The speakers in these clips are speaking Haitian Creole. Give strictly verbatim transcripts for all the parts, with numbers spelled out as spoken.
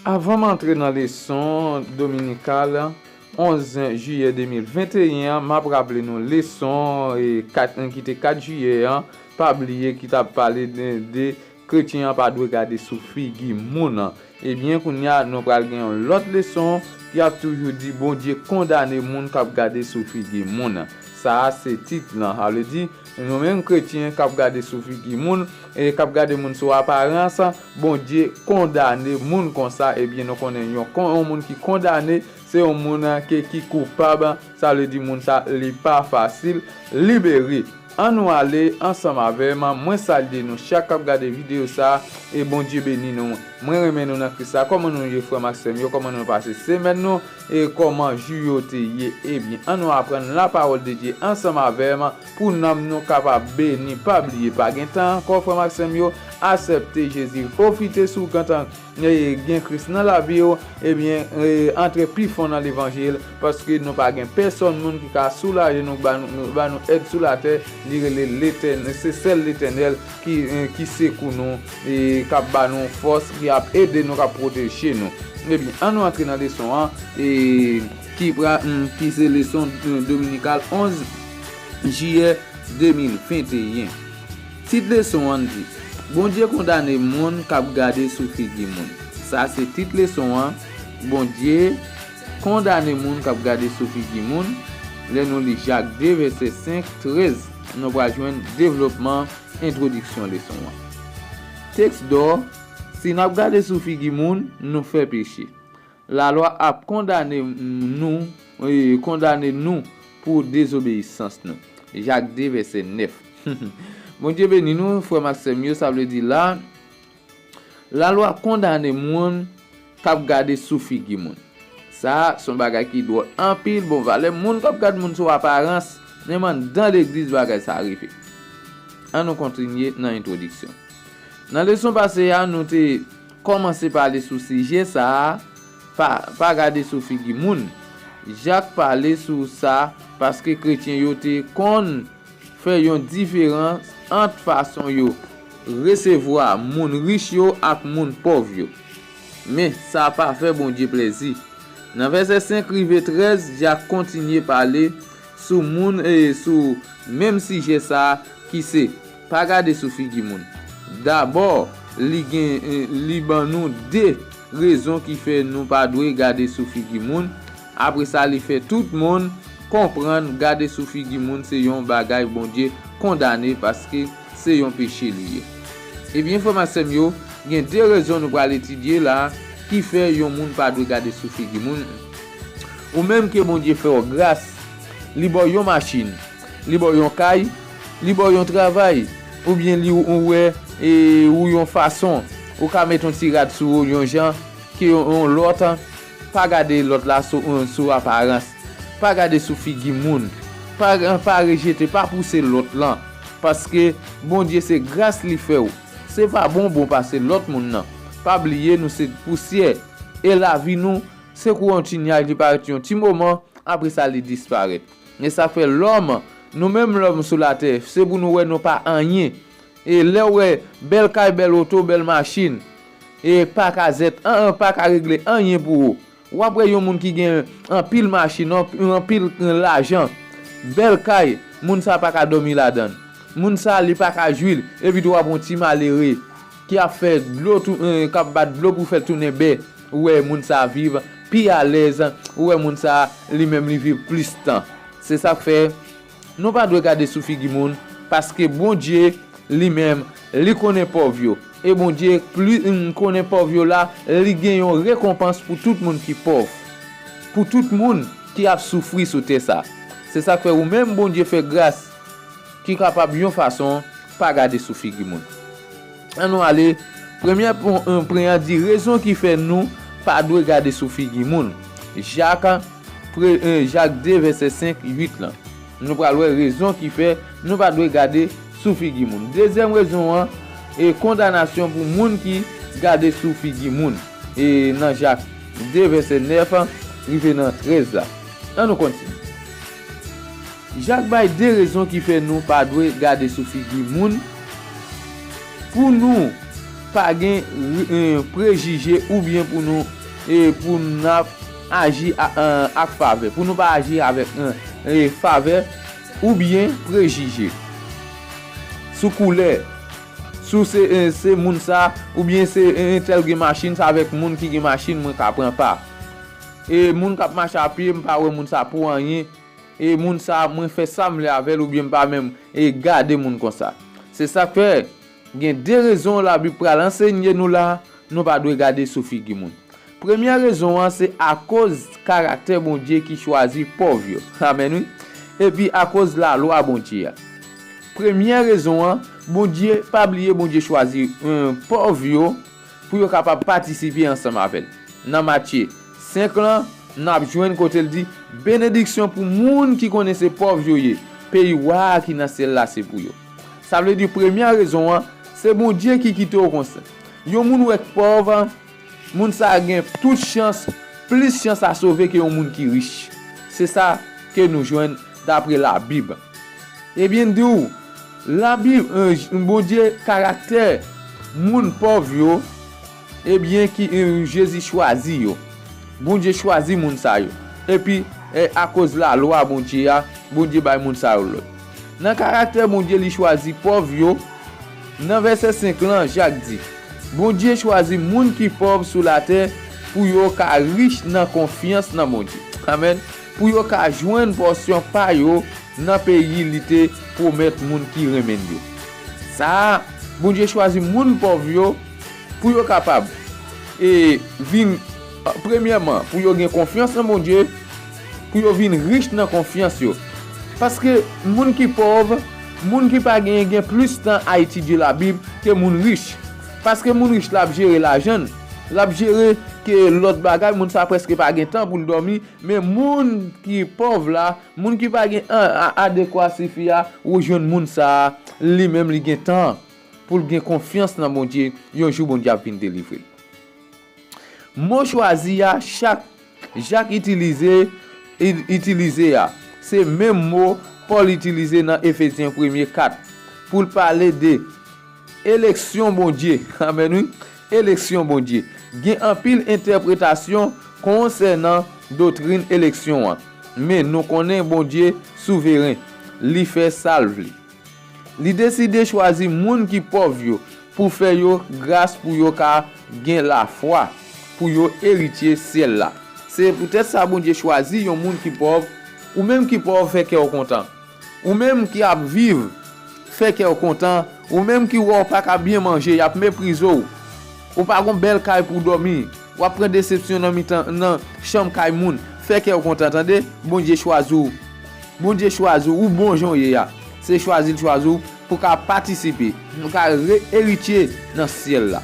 Avan m antre nan leson dominikal onz jiyè de mil venteyen an, m ap raple nou leson e, kat, ki te kat jiyè an. Pa bliye ki t ap pale de, de kretyen an pa dwe gade sou figi moun. Ebyen, kounye a, nou pral gen yon lòt leson ki ap toujou di Bondye kondane moun k ap gade sou figi moun. Sa a se tit lan. Sa vle di, nou menm kretyen k ap gade sou figi moun, e k ap gade moun sou aparans, Bondye kondane moun konsa. Ebyen, nou konnen yon, kon, yon moun ki kondane, se yon moun, eh, ke, ki koupab. Sa vle di moun sa, li pa fasil libere. Ann nou ale ansanm avè m. Mwen salye nou chak k ap gade videyo sa a, e Bondye beni nou. Mwen renmen nou nan Kris la. Kòman nou ye, frè m ak sè m yo? Kòman nou pase semèn nou? E kòman jou yo te ye? Ebyen, ann nou aprann lapawòl de Dye ansanm avè m pou nanm nou kapab beni. Pa bliye, pa gen tan ankò, frè m ak sè m yo. Aksepte Jezi, pwofite si w gentan e, gen Kris nan lavi w, ebyen, e, antre pi fon nan levanjil, paske nou pa gen pèsòn moun ki ka soulaje nou, ba nou, ba nou èd sou latè, li rele Letèn-, se sèl Letènèl ki, e, ki sekou nou, e k ap ba nou fòs, ki ap ede nou, k ap pwoteje nou. Ebyen, ann nou antre nan leson an, e, ki pra-, mm, ki se leson, e, dominikal onz jiyè de mil venteyen. Tit leson an di, Bondye kondane moun k ap gade sou figi moun. Sa se tit leson an, Bondye kondane moun k ap gade sou figi moun. Lè nou li Jak de, vèsè senk, trèz, nou pral jwenn devlopman entwodiksyon leson an. Tèks dò, si n ap gade sou figi moun, nou fè peche. Lalwa ap kondane nou, e, kondane nou pou dezobeyisans nou. Jak de, vèsè nèf. Bondye beni nou, frè m ak sè m yo, sa vle di la, lalwa kondane moun k ap gade sou figi moun. Sa a, se yon bagay ki dwòl anpil, bon, valè moun k ap gade moun sou aparans, menm anndan legliz bagay sa a rive. Ann nou kontinye nan entwodiksyon. Nan leson pase a, nou te kòmanse pale sou sijè sa a, pa, pa gade sou figi moun. Jak pale sou sa paske kretyen yo te konn fè yon diferans ant fason yo resevwa moun rich yo ak moun pòv yo. Men, sa pa fè Bondye plèzi. Nan vèsè senk rive trèz, Jak kontinye pale sou moun, e, sou menm sijè sa a ki se, pa gade sou figi moun. Dabò, li gen, e, li ban nou de rezon ki fè nou pa dwe gade sou figi moun. Apre sa, li fè tout moun konprann gade sou figi moun se yon bagay Bondye kondane paske se yon peche li ye. Ebyen, frè m ak sè m yo, gen de rezon nou pral etidye la ki fè yon moun pa dwe gade sou figi moun. Ou menm ke Bondye fè w gras, li ba w yon machin, li ba w yon kay, li ba w yon travay, oubyen li ou wè, e, ou yon fason, ou ka met yon ti rad sou ou yon jan, ke yon, yon lòt, pa gade lòt la sou, sou aparans. Pa gade sou figi moun. Pa, pa rejete, pa pouse lòt lan. Paske Bondye se gras li fè w. Se pa bon, bon pase lòt moun nan. Pa bliye nou se pousyè. E lavi nou, se kou yon ti nyaj, li parèt yon ti moman, apre sa li disparèt. E sa fè lòm, nou menm lòm sou latè, se pou nou wè nou pa anyen. E lè w wè bèl kay, bèl oto, bèl machin, e pa ka zèt, an, an, pa ka regle anyen pou ou. W ap wè yon moun ki gen anpil machin, anp-, anpil lajan, bèl kay, moun sa pa ka dòmi ladan l. Moun sa, li pa ka jwi l, epi tou w ap yon ti malere ki ap fè dlo tou, eh, k ap bat dlo pou fè tounen bè. Ou wè moun sa viv pi alèz, ou wè moun sa li menm li viv plis tan. Se sa k fè nou pa dwe gade sou figi moun, paske Bondye li menm, li konnen pòv yo. E Bondye pli, mm, konnen pòv yo la, li gen yon rekonpans pou tout moun ki pòv, pou tout moun ki ap soufri sou tè sa. Se sa k fè ou menm Bondye fè gras ki kapab yon fason pa gade sou figi moun. Ann nou ale, premyè pwen, eh, pwen an di rezon ki fè nou pa dwe gade sou figi moun. Jak, pre-, eh, Jak de, vèsè senk, uit lan. Nou pral wè rezon ki fè nou pa dwe gade sou figi moun. Dezyèm rezon an, e kondanasyon pou moun ki gade sou figi moun. E nan Jak de, vèsè nèf rive nan trèz la. Ann nou kontinye. Jak bay de rezon ki fè nou pa dwe gade sou figi moun. Pou nou, pa gen eh, prejije oubyen pou nou eh, pou n ap aji a- eh, ak favè. Pou nou pa aji avèk eh, eh, favè oubyen prejije sou koulè, sou se, eh, se moun sa, oubyen se eh, entèl gen machin, se avèk moun ki gen machin mwen ka pran pa. E moun k ap mache a pye, m pa wè moun sa pou anyen. E moun sa, mwen fè sa m vle avè l, oubyen m pa menm e gade moun konsa. Se sa k fè, gen de rezon Labib pral ansenye nou la, nou pa dwe gade sou figi moun. Premyè rezon an se akoz karaktè Bondye ki chwazi pòv yo. Amèn, wi. Epi akoz lalwa Bondye a. Premyè rezon an, Bondye pa bliye Bondye chwazi eh, pòv yo pou yo kapab patisipe ansanm avè l. Nan Matye senk lan, n ap jwenn kote l di, benediksyon pou moun ki konnen se pòv yo ye, peyi wa a ki nan syèl la se pou yo. Sa vle di premyè rezon an, se Bondye ki kite w konsa. Yon moun wè k pòv, moun sa a gen tout chans, plis chans a sove ke yon moun ki rich. Se sa ke nou jwenn dapre Labib. Ebyen, m di w, Labib, eh, Bondye, karaktè moun pòv yo, ebyen, ki eh, Jezi chwazi yo. Bondye chwazi moun sa yo. Epi, eh, akoz lalwa Bondye a, Bondye bay moun sa yo lòd. Nan karaktè Bondye li chwazi pòv yo, nan vèsè senk lan, Jak di, Bondye chwazi moun ki pòv sou latè pou yo ka rich nan konfyans nan Bondye. Amèn. Pou yo ka jwenn pòsyon pa yo nan peyi li te pwomèt moun ki renmen l yo. Sa a, Bondye chwazi moun pòv yo pou yo kapab e vin, premyèman, pou yo gen konfyans nan Bondye, pou yo vin rich nan konfyans yo. Paske moun ki pòv, moun ki pa genyen gen plis tan a etidye Labib ke moun rich. Paske moun rich la ap jere lajan l, l ap jere ke lòt bagay, moun sa prèske pa gen tan pou l dòmi, men moun ki pòv la, moun ki pa gen an, a, adekwa sifi a, ou jwenn moun sa a, li menm li gen tan pou l gen konfyans nan Bondye, yon jou Bondye ap vin delivre l. Mo chwazi a, chak Jak itilize, i- itilize a, se menm mo Pòl itilize nan Efezyen premye kat pou l pale de eleksyon Bondye. Amèn, wi. Eleksyon Bondye. Gen anpil entèpretasyon konsènan doktrin eleksyon an, men nou konnen Bondye souveren, li fè sa l vle. Li deside chwazi moun ki pòv yo pou fè yo gras pou yo ka gen lafwa, pou yo eritye syèl la. Se poutèt sa Bondye chwazi yon moun ki pòv. Ou menm ki pòv, fè kè w kontan. Ou menm ki ap viv, fè kè w kontan. Ou menm ki wè w pa ka byen manje, y ap meprize w. Ou pa gon bèl kay pou w dòmi. W ap pran desepsyon nan mitan, nan chanm kay moun. Fè kè w kontan, tande. Bondye chwazi w. Bondye chwazi w, ou bon jan w ye a. Se chwazi l chwazi w pou ka patisipe, pou ka re- eritye nan syèl la.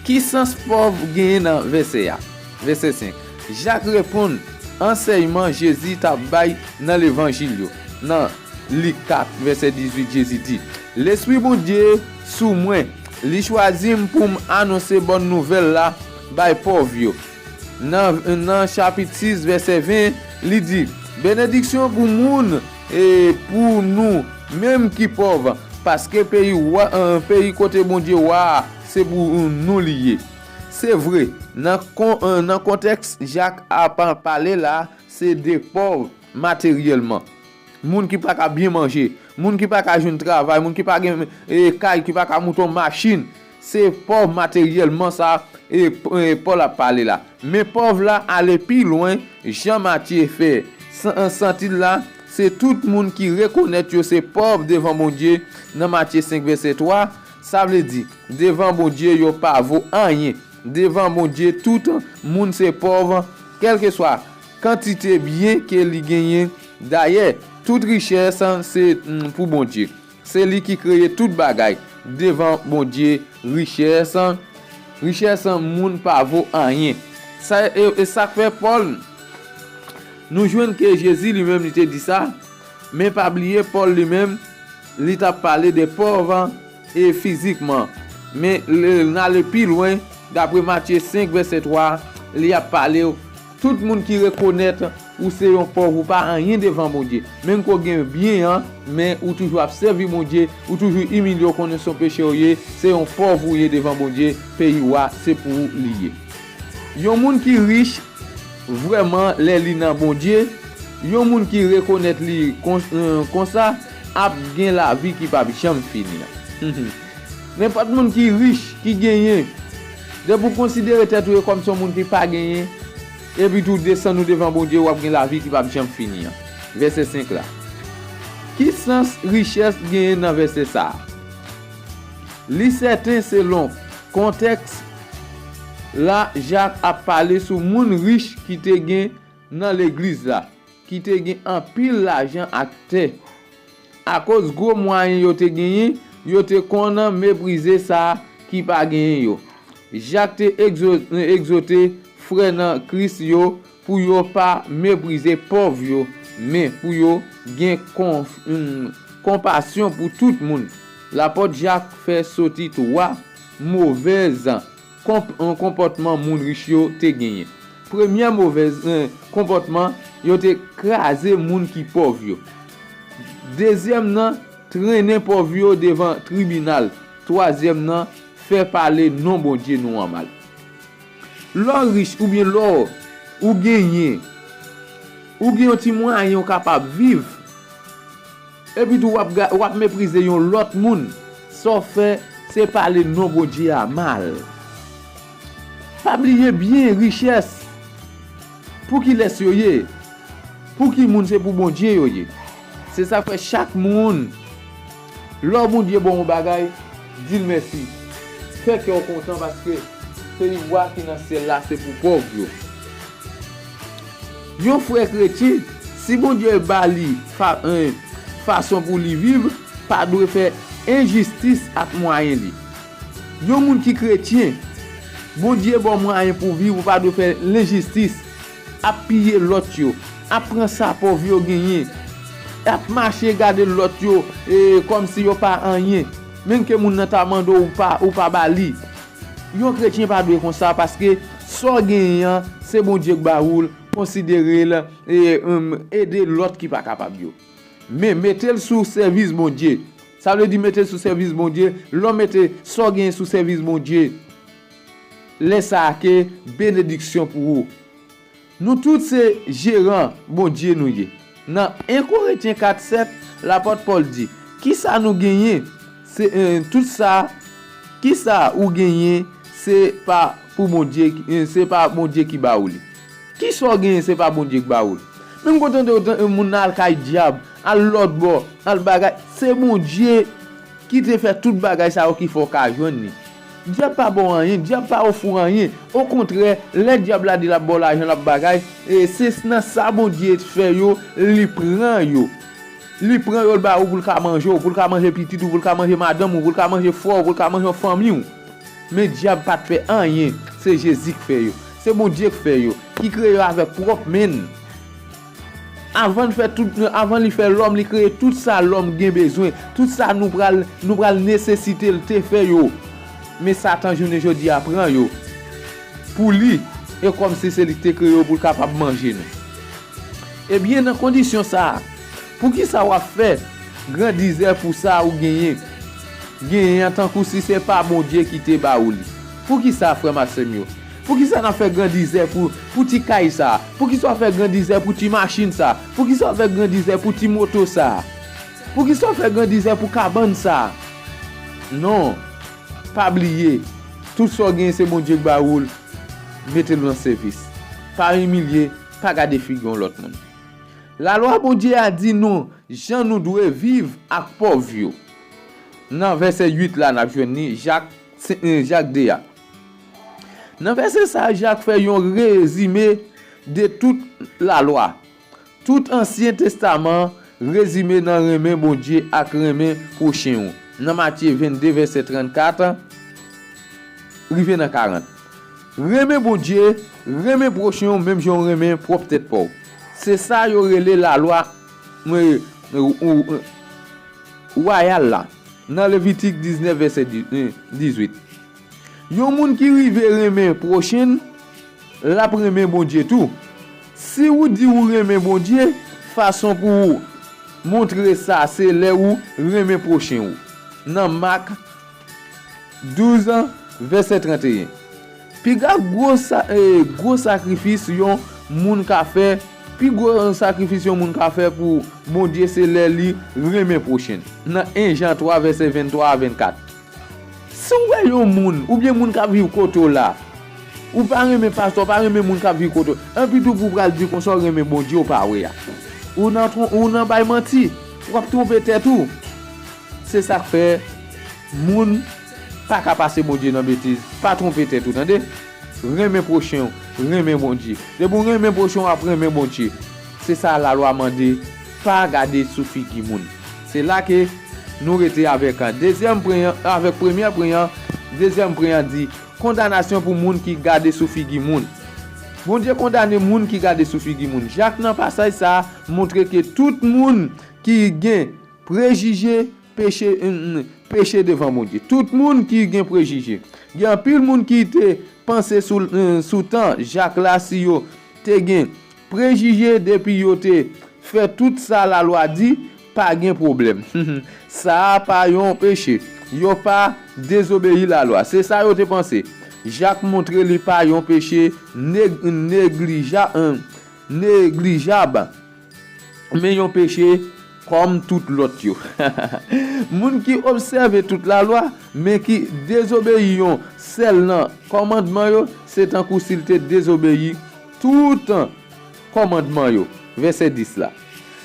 Ki sans pòv genyen nan vèsè a? Vèsè senk. Jak reponn ansèyman Jezi t ap bay nan Levanjil yo. Nan Lik kat, vèsè dizuit, Jezi di, Lespri Bondye sou mwen, li chwazi m pou m anonse bòn nouvèl la bay pòv yo. Nan, nan chapit sis, vèsè ven, li di, Benediksyon pou moun, e pou nou menm ki pòv, paske peyi wa, eh, peyi kote Bondye wa a, se pou nou li ye. Se vre, nan, kon, eh, nan kontèks Jak ap pale la, se de pòv materyèlman. Moun ki pa ka byen manje, moun ki pa ka jwenn travay, moun ki pa gen eh, kay, ki pa ka moute yon machin, se pòv materyèlman sa eh, eh, Pòl ap pale la. Men pòv la ale pi lwen, jan Matye fè san- santi l la, se tout moun ki rekonèt yo se pòv devan Bondye nan Matye senk vèsè twa, sa vle di, devan Bondye yo pa vo anyen. Devan Bondye tout moun se pòv, kèlkeswa kantite byen ke li genyen. Dayè, tout richès se mm, pou Bondye. Se li ki kreye tout bagay. Devan Bondye, richès, richès moun pa vo anyen. Sa, e, e sa k fè Pòl, nou jwenn ke Jezi li menm li te di sa, men pa bliye Pòl li menm, li t ap pale de pòv e fizikman. Men le- n ale pi lwen, dapre Matye senk vèsè twa, li ap pale w, tout moun ki rekonèt Ou se yon pòv, ou pa anyen devan Bondye. Menm ke w gen byen an, men ou toujou ap sèvi Bondye, ou toujou imilye w, konnen se yon peche w ye, se yon pòv ou ye devan Bondye, peyi w a, se pou ou li ye. Yon moun ki rich vrèman lè li nan Bondye, yon moun ki rekonèt li kon, eh, konsa, ap gen lavi ki p ap janm fini an. Nenpòt moun ki rich, ki genyen, depi w konsidere tèt ou e kòm se yon moun ki pa genyen, epi tou desann ou devan Bondye, w ap gen lavi ki p ap janm fini an. Vèsè senk la. Ki sans richès genyen nan vèsè sa a? Li sèten, selon kontèks la, Jak ap pale sou moun rich ki te gen nan legliz la, ki te gen anpil lajan ak tè. Akoz gwo mwayen yo te genyen, yo te konn meprize sa ki pa genyen yo. Jak te egzo-, egzote frè nan Kris yo pou yo pa meprize pòv yo, men pou yo gen kon-, mm, konpasyon pou tout moun. Lapòt Jak fè soti twa movèz konp-, konpòtman moun rich yo te genyen. Premyè movèz, eh, konpòtman, yo te kraze moun ki pòv yo. Dezyèm nan, trennen pòv yo devan tribinal. Twazyèm nan, fè pale non Bondye nou an mal. Lè w rich oubyen lè w genyen, ou gen yon ti mwayen ou kapab viv, epi tou w ap ga-, w ap meprize yon lòt moun, sa w fè, se pale non Bondye a mal. Pa bliye byen, richès, pou kilès yo ye? Pou ki moun? Se pou Bondye yo ye. Se sa k fè chak moun, lè Bondye ba w yon bagay, di l mèsi. Fè kè w kontan paske peyi w a ki nan syèl la se pou pòv yo. Yon frè kretyen, si Bondye ba li fa-, en, fason pou li viv, pa dwe fè enjistis ak mwayen li. Yon moun ki kretyen, Bondye ba w mwayen pou viv, ou pa dwe fè lenjistis, ap piye lòt yo, ap pran sa pòv yo genyen, ap mache gade lòt yo, e, kòmsi yo pa anyen. Menm ke moun nan ta mande w, ou pa, ou pa ba li. Yon kretyen pa dwe konsa, paske sa w genyen an, se Bondye k ba ou l, konsidere l, e, em, ede lòt ki pa kapab yo. Men mete l sou sèvis Bondye. Sa vle di mete l sou sèvis Bondye. Lè w mete sa w genyen sou sèvis Bondye, lè sa a ke benediksyon pou ou. Nou tout se jeran Bondye nou ye. Nan en Korentyen kat sèt, lapòt Pòl di, kisa nou genyen? Se, eh, tout sa, kisa ou genyen, se pa pou Bondye, eh, se pa Bondye ki ba ou li. Kisa w genyen, se pa Bondye k ba ou l. Menm kote w tande moun nan al kay dyab, al lòt bò, al bagay, se Bondye ki te fè tout bagay sa yo ki fè w ka jwenn li. Dyab pa ba w anyen, dyab pa ofri w anyen. Okontrè, lè dyab la di l ap ba w lajan, l ap bagay, e se nan sa Bondye fè yo, li pran yo. Li pran yo, l ba ou pou l ka manje w, pou l ka manje pitit ou, pou l ka manje madanm ou, pou l ka manje frè w, pou l ka manje fanmi w. Men dyab pa t fè anyen, se Jezi k fè yo. Se Bondye k fè yo, ki kreye yo avèk pwòp men l. Avan l fè tout, avan li fè lòm, li kreye tout sa lòm gen bezwen, tout sa nou pral, nou pral nesesite, l te fè yo. Men Satan jounen jodi a pran yo pou li, e kòmsi se li ki te kreye yo pou l kapab manje nou. Ebyen, nan kondisyon sa a, poukisa w ap fè grandizè pou sa ou genyen, genyen an, tankou si se pa Bondye ki te ba ou li? Poukisa, frè m ak sè m yo? Poukisa n ap fè grandizè pou, pou ti kay sa a? Poukisa w ap fè grandizè pou ti machin sa a? Poukisa w ap fè grandizè pou ti moto sa a? Poukisa w ap fè grandizè pou kabann sa a? Non, pa bliye, tout sa w genyen se Bondye k ba ou l, mete l nan sèvis. Pa imilye, pa gade figi yon lòt moun. Lalwa Bondye a di nou jan nou dwe viv ak pòv yo. Nan vèsè uit la, n ap jwenn li, Jak, sen-, eh, Jak de a. Nan vèsè sa a, Jak fè yon rezime de tout lalwa, tout Ansyen Testaman an, rezime nan renmen Bondye ak renmen pwochen w. Nan Matye vennde, vèsè trannkat, rive nan karant. Renmen Bondye, renmen pwochen w menm jan w renmen pwòp tèt pa w. Se sa yo rele lalwa, e, e, e, wayal la, nan Levitik diznèf, vèsè di-, e, dizuit. Yon moun ki rive renmen pwochen l, l ap renmen Bondye tou. Si ou di ou renmen Bondye, fason pou ou montre sa se lè ou renmen pwochen ou. Nan Mak douz, vèsè trannteyen. Piga gwo, sa, e, gwo sakrifis yon moun ka fè, pi gwo sakrifis yon moun ka fè pou Bondye se lè li renmen pwochen l. Nan en Jan twa, vèsè venntwa a vennkat. Si w wè yon moun, oubyen moun k ap viv kote w la, ou pa renmen pastè, ou pa renmen moun k ap viv kote w, anpi tou pou w pral di konsa w renmen Bondye w pa wè a. Ou nan tron-, ou nan bay manti, w ap twonpe tèt ou. Se sa k fè moun pa ka pase Bondye nan betiz. Pa twonpe tèt ou, tande. Renmen pwochen w, renmen Bondye. Depi w renmen pwochen w, w ap renmen Bondye. Se sa lalwa mande, pa gade sou figi moun. Se la ke nou rete avèk, a, dezyèm pwen an, avèk premyè pwen an, dezyèm pwen an di, kondanasyon pou moun ki gade sou figi moun. Bondye kondane moun ki gade sou figi moun. Jak nan pasaj sa a montre ke tout moun ki gen prejije, peche, mm, mm, peche devan Bondye. Tout moun ki gen prejije. Gen anpil moun ki te panse sou, mm, sou tan Jak la, si yo te gen prejije, depi yo te fè tout sa lalwa di, pa gen pwoblèm. Sa a pa yon peche. Yo pa dezobeyi lalwa. Se sa yo te panse. Jak montre li pa yon peche neg-, neglija-, eh, neglijab, men yon peche kòm tout lòt yo. Moun ki obsève tout lalwa, men ki dezobeyi yon sèl nan kòmandman yo, se tankou si l te dezobeyi tout kòmandman yo. Vèsè dis la.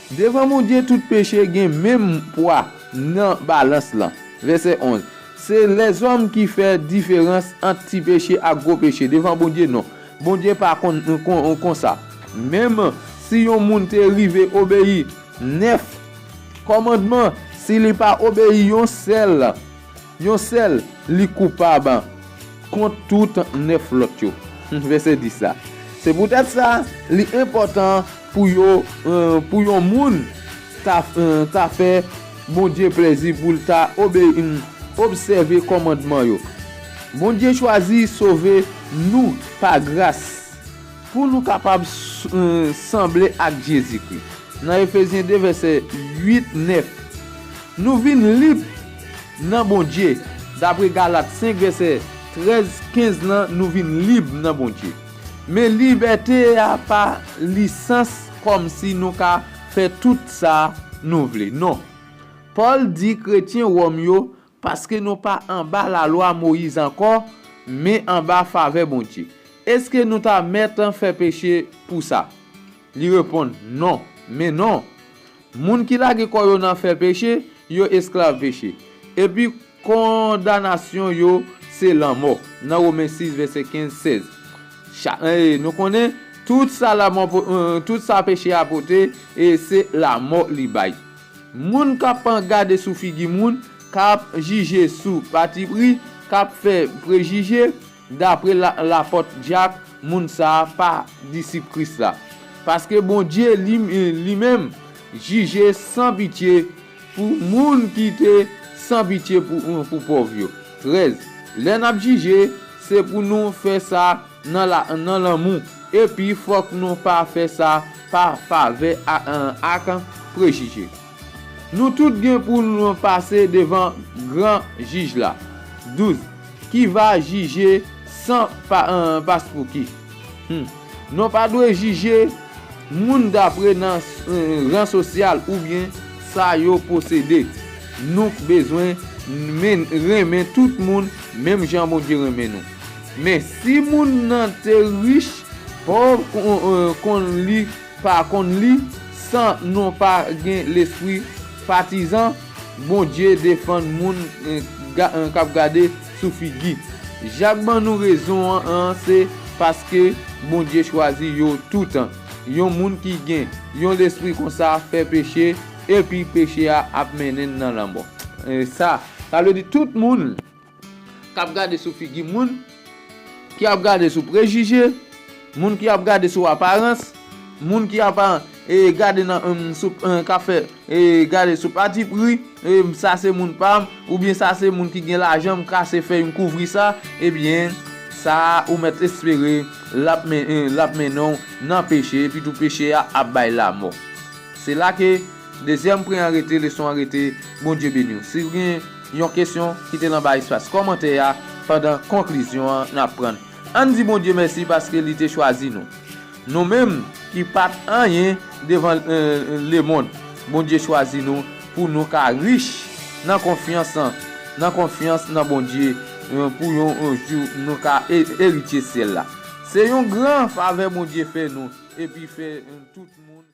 Devan Bondye, tout peche gen menm pwa nan balans lan. Vèsè onz. Se lèzòm ki fè diferans ant ti peche ak gwo peche. Devan Bondye, non. Bondye pa konn, konn, konsa. Menm si yon moun te rive obeyi nèf kòmandman, si li pa obeyi yon sèl, yon sèl, li koupab kont tout nèf lòt yo. Vèsè dis la. Se poutèt sa, li enpòtan pou yo, eh, pou yon moun ta, eh, ta fè Bondye plèzi, pou l ta obeyi, obsève kòmandman yo. Bondye chwazi sove nou pa gras, pou nou kapab s-, eh, sanble ak Jezikri. Nan Efezyen de, vèsè uit, nèf, nou vin lib nan Bondye. Dapre Galat senk, vèsè trèz, kenz lan, nou vin lib nan Bondye. Men libète a pa lisans, kòmsi nou ka fè tout sa nou vle. Non. Pòl di kretyen Wòm yo, paske nou pa anba lalwa Moyiz ankò, men anba favè Bondye. Èske nou ta mèt fè peche pou sa? Li reponn, non, men non. Moun ki lage kò yo nan fè peche, yo esklav peche. Epi kondanasyon yo se lanmò. Nan Women sis, vèsè kenz, sèz. Cha-, e, nou konnen, tout sa lanmò po-, e, tout sa peche a pote, e se lanmò li bay. Moun k ap gade sou figi moun, k ap jije sou patipri, k ap fè prejije, dapre la, lapòt Jak, moun sa a pa disip Kris la. Paske Bondye li, li menm jije san pitye pou moun ki te san pitye pou, pou pòv yo. Trèz. Lè n ap jije, se pou nou fè sa nan la, nan lanmou. Epi fòk nou pa fè sa pa favè a, ak prejije. Nou tout gen pou nou pase devan gran jij la. Douz. Ki va jije san pa, paspouki. Hmm. Nou pa dwe jije moun dapre nan, eh, ran sosyal oubyen sa yo posede. Nou bezwen men, renmen tout moun menm jan Bondye renmen nou. Men si moun nan te rich, pòv kon, eh, konn li pa konn li, san nou pa gen lespri patizan, Bondye defann moun, eh, ga, eh, k ap gade sou figi. Jak ban nou rezon an, an se paske Bondye chwazi yo tout. Yon moun ki gen yon lespri konsa fè peche, epi peche a ap mennen n nan lanmò. E sa, sa vle di tout moun k ap gade sou figi moun, ki ap gade sou prejije, moun ki ap gade sou aparans, moun ki ap, e, gade nan, em, sou, em, k ap fè, e, gade sou patipri, e, sa se moun pa m, oubyen sa se moun ki gen lajan, m kase fèy, m kouvri sa, ebyen, Sa a, ou mèt espere l ap men- eh, l ap mennen w nan peche, epi tou peche a ap bay lamò. Se la ke dezyèm pwen an rete, leson an rete. Bondye beni w. Si w gen yon kesyon, kite l anba espas kòmantè a pandan konklizyon an n ap pran. Ann di Bondye mèsi paske li te chwazi nou. Nou menm ki pa t anyen devan eh, lemonn, Bondye chwazi nou pou nou ka rich nan konfyans, nan konfyans nan Bondye, eh, pou yon, yon jou nou ka e- eritye syèl la. Se yon gran favè Bondye fè nou, epi fè eh, tout moun.